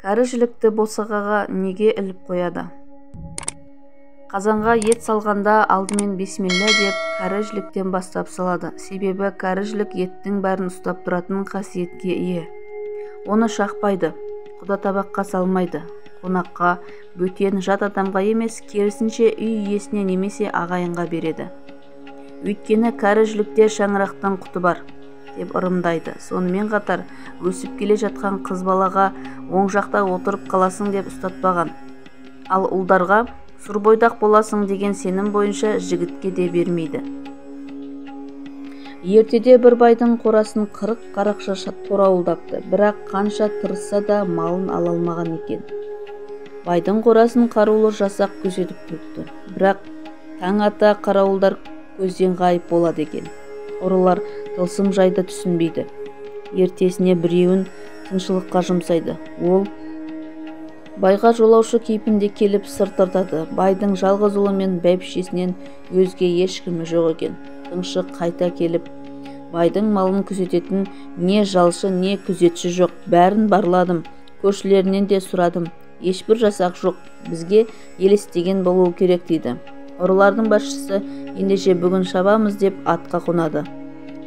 Кәрі жілікті босағаға неге іліп қояды? Қазанға ет салғанда алдымен бисмилла деп кәрі жіліктен бастап салады. Себебі кәрі жілік еттің бәрін ұстап тұратын қасиетке ие. Оны шақпайды, құда табаққа салмайды. Қонаққа, бөтен жат адамға емес, керісінше үй иесіне немесе ағайынға береді. Өйткені кәрі жілікте шаңырақтың құты бар деп ырымдайды. Сонымен қатар өсіп келе жатқан қыз балаға оң жақта отырып қаласың деп ұстатпаған. Ал ұлдарға сұр бойдақ боласың деген сенім бойынша жігітке де бермейді. Ертеде бір байдың қорасын 40 қарақшы торауылдапты, бірақ қанша тырысса да малын ала алмаған екен. Байдың қорасын қарулы жасақ күзетіп тұрыпты, бірақ таң ата қарауылдар көзден ғайып болады екен. Ұрылар тылсым жайды түсінбейді. Ертесіне біреуін тыңшылыққа жұмсайды. Ол байға жолаушы кейпінде келіп сыр тартады. Байдың жалғыз ұлы мен бәйбішесінен өзге ешкімі жоқ екен. Тыңшы қайта келіп, байдың малын күзететін не жалшы, не күзетші жоқ, бәрін барладым, көршілерінен де сұрадым, ешбір жасақ жоқ, бізге елестеген болуы керек дейді. Ұрылардың басшысы ендеше бүгін шабамыз деп атқа қонады.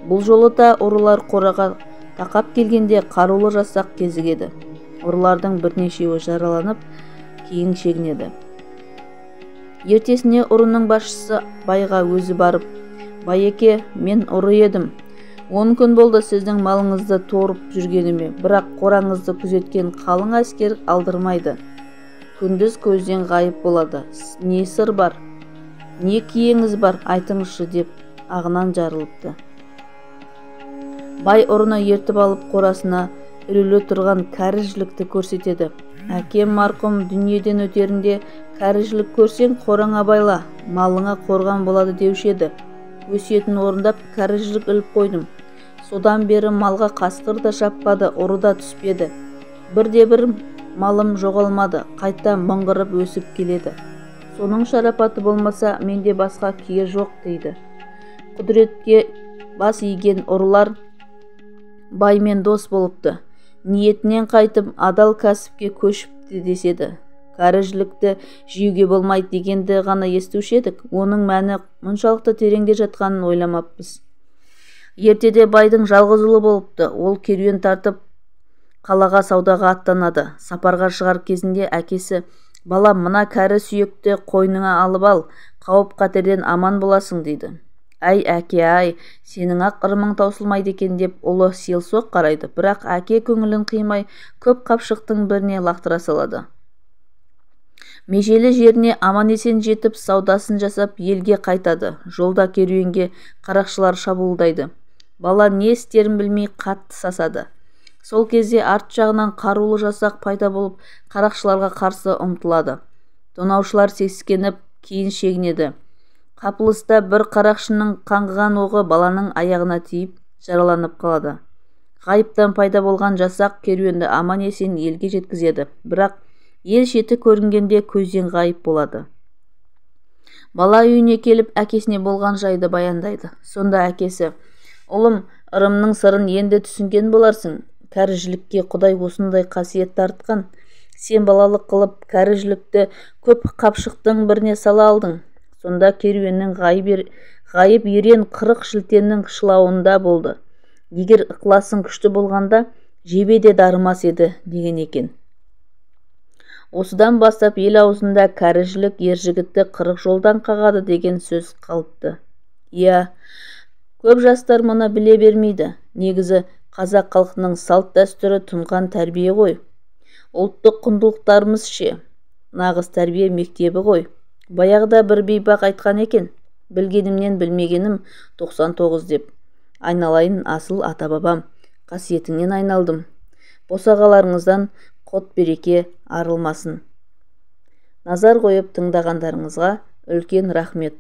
Бұл жолы да ұрылар қораға тақап келгенде қарулы жасақ кезігеді. Ұрылардың бірнешеуі жараланып, кейін шегінеді. Ертесіне ұрының басшысы байға өзі барып, байеке, мен ұры едім. 10 күн болды сіздің малыңызды торып жүргеніме, бірақ қораңызды күзеткен қалың әскер алдырмайды. Күндіз көзден ғайып болады. Не сыр бар? Не киеңіз бар, айтыңызшы деп ағынан жарылыпты. Бай ұрыны ертіп алып қорасына ілулі тұрған кәрі жілікті көрсетеді. Әкем марқұм дүниеден өтерінде кәрі жілік көрсең қораңа байла, малыңа қорған болады деуші еді. Өсиетін орындап кәрі жілік іліп қойдым. Содан бері малға қасқыр да шаппады, ұры да түспеді. Бірде-бір малым жоғалмады, қайта мыңғырып өсіп келеді. Соның шарапаты болмаса, менде басқа кие жоқ дейді. Құдіретке бас иген ұрылар баймен дос болыпты. Ниетінен қайтып, адал кәсіпке көшіпті деседі. Кәрі жілікті жеуге болмайды дегенді ғана естуші едік, оның мәні мұншалықты тереңде жатқанын ойламаппыз. Ертеде байдың жалғыз ұлы болыпты. Ол керуен тартып қалаға саудаға аттанады. Сапарға шығар кезінде әкесі, балам, мына кәрі сүйекті қойныңа алып ал, қауіп-қатерден аман боласың дейді. Әй, әке, ай, сенің ақ ырымың таусылмайды екен деп ұлы селсоқ қарайды, бірақ әке көңілін қимай көп қапшықтың біріне лақтыра салады. Межелі жеріне аман-есен жетіп, саудасын жасап елге қайтады. Жолда керуенге қарақшылар шабуылдайды. Бала не істерін білмей қатты сасады. Сол кезде арт жағынан қарулы жасақ пайда болып, қарақшыларға қарсы ұмтылады. Тонаушылар сескеніп кейін шегінеді. Қапылыста бір қарақшының қаңғыған оғы баланың аяғына тиіп, жараланып қалады. Ғайыптан пайда болған жасақ керуенді аман-есен елге жеткізеді. Бірақ ел шеті көрінгенде көзден ғайып болады. Бала үйіне келіп, әкесіне болған жайды баяндайды. Сонда әкесі, ұлым, ырымның сырын енді түсінген боларсың. Кәрі жілікке Құдай осындай қасиет тартқан. Сен балалық қылып, кәрі жілікті көп қапшықтың біріне сала алдың. Сонда керуеннің ғайып ерен 40 шілтеннің шылауында болды. Егер ықыласың күшті болғанда, жебе де дарымас еді деген екен. Осыдан бастап ел аузында кәрі жілік ер жігітті 40 жолдан қағады деген сөз қалыпты. Иә, көп жастар мұны біле бермейді. Негізі қазақ халқының салт дәстүрі тұнған тәрбие ғой. Ұлттық құндылықтарымыз ше, нағыз тәрбие мектебі ғой. Баяғыда бір бейбақ айтқан екен, білгенімнен білмегенім 99 деп. Айналайын асыл ата-бабам, қасиетіңнен айналдым. Босағаларыңыздан құт береке арылмасын. Назар қойып тыңдағандарыңызға үлкен рахмет.